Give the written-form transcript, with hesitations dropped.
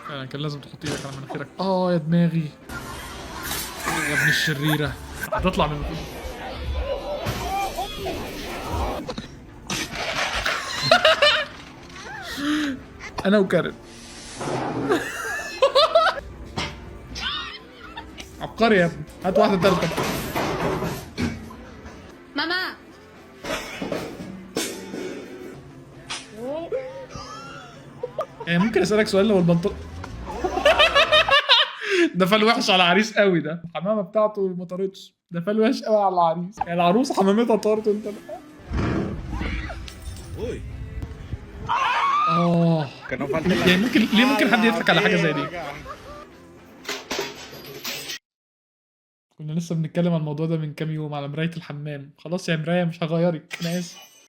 فعلا كان لازم تحط ايدك على مناخيرك. يا دماغي يا ابن الشريرة، هتطلع من انا وكارن. عبقري يا ابني، هات واحدة تالتة بقى. Mamá. يعني ممكن اسألك سؤال؟ لو البنطلون ده فال وحش على العريس قوي، ده الحمامة بتاعته ما طارتش، ده فال وحش قوي على العريس، يعني العروسة حمامتها طارت وانت لا. Uy. اه Que no falte la. يعني ممكن ليه ممكن حد يضحك على حاجة زي دي؟ كنا لسه بنتكلم عن الموضوع ده من كام يوم على مراية الحمام. خلاص يا مراية مش هغيرك، انا اسف.